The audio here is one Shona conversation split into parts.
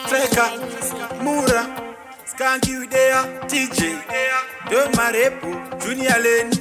Striker, Mura, Skanky Udea, TJ, Ndomarepo, Junior Leni.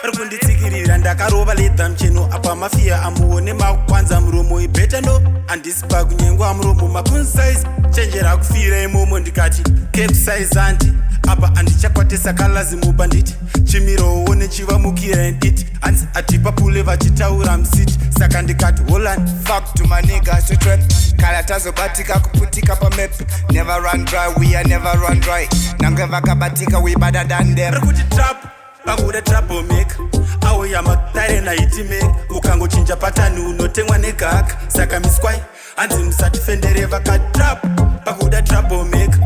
Vari kunditsikirira, ndakarova leather mucheno apa mafia amuone makwanza muromo ibeta no handisi pakunyengwa muromo makunsize chenjera kufira imomo. Ndikati capsize anti apa handichakwatisa kalazimupa nditi chimirowo nechivamukira nditi hanzi atipa pule vachitaura musiti, saka ndikati holland. Fuck to my niggas to trap. Kala tazobatika kuputika pa map. Never run dry, we are never run dry. Nange vakabatika, we better than them. Ri kuti trap pakuda troublemaker auya matare nahitimeka ukangochinja pattern unotemwa negaka, saka miswai hanzi musatifendere vakatrap pakuda troublemaker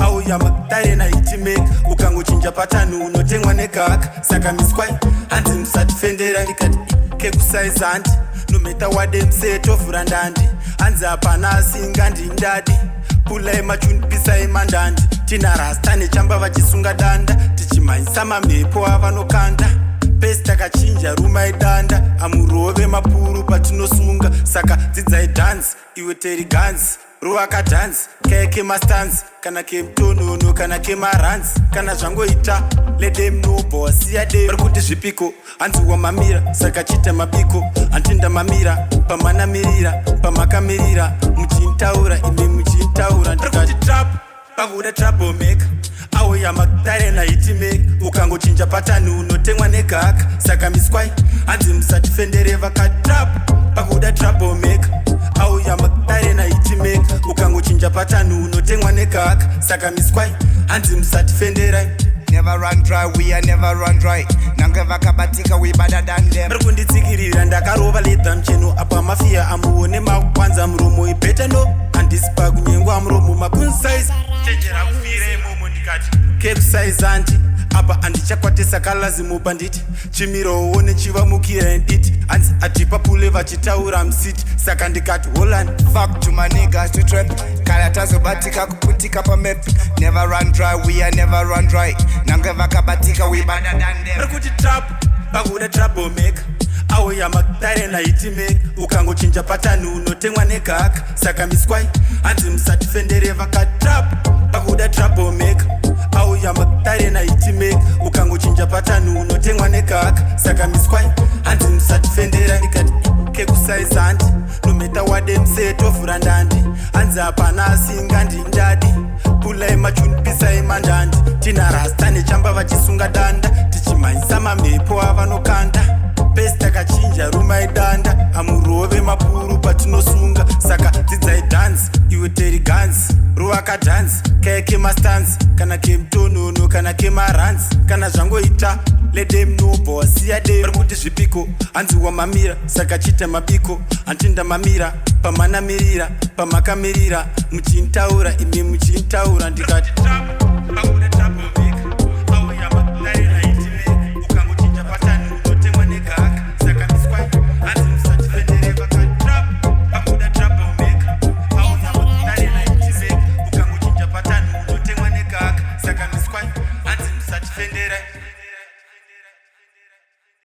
auya matare nahitimeka ukangochinja pattern unotemwa negaka, saka miswai hanzi musatifendera. Ndikati kekusaiza handi nometa wademse tovhura ndandi hanzi hapana asingandindadi pulai machunipisai mandandi tina rasta nechamba vachisunga danda tichimhanyisa mamhepo avanokanda pesi takachinja rumai danda amurove mapuru patinosunga, saka dzidzai dhanzi iwe teri ganzi ruvaka dhanzi kaya kemastanzi kana kemutonono kana kemaranzi kana zvangoita ledemnobva wasiya de vari kuti zvipiko hanzi wamamira saka chiita mabiko handinda mamira pamanamirira pamakamirira muchintaura imi muchintaura. Ndikati trap pakuda troublemaker auya matare nahitimeka ukangochinja pattern unotemwa negaka, saka miswai hanzi musatifendere vakatrap pakuda troublemaker auya matare nahitimeka ukangochinja pattern unotemwa negaka, saka miswai hanzi musatifenderai. Never run dry, we are never run dry. Nange vakabatika, we better than them. Vari kunditsikirira, ndakarova leather mucheno apa mafia amuone makwanza muromo ibeta no handisi pakunyengwa muromo makunsize chenjera kufira imomo. Ndikati capsize anti apa handichakwatisa kalazimupa nditi chimirowo nechivamukira nditi hanzi atipa pule vachitaura musiti, saka ndikati holland. Fuck to my niggas to trap. Kala tazobatika kuputika pa map. Never run dry, we are never run dry. Nange vakabatika, we better than them. Ri kuti trap pakuda troublemaker auya matare nahitimeka ukangochinja pattern unotemwa negaka, saka miswai hanzi musatifendere vakatrap pakuda troublemaker auya matare nahitimeka ukangochinja pattern unotemwa negaka, saka miswai hanzi musatifendera. Ndikati kekusaiza handi nometa wademse tovhura ndandi hanzi hapana asingandindadi pulai machunipisai mandandi tina rasta nechamba vachisunga danda tichimhanyisa mamhepo avanokanda pesi takachinja rumai danda amurove mapuru patinosunga, saka dzidzai dhanzi iwe teri ganzi ruvaka dhanzi kaya kemastanzi kana kemutonono kana kemaranzi kana zvangoita ledemnobva wasiya de vari kuti zvipiko hanzi wamamira saka chiita mabiko handinda mamira pamanamirira pamakamirira muchintaura imi muchintaura. Ndikati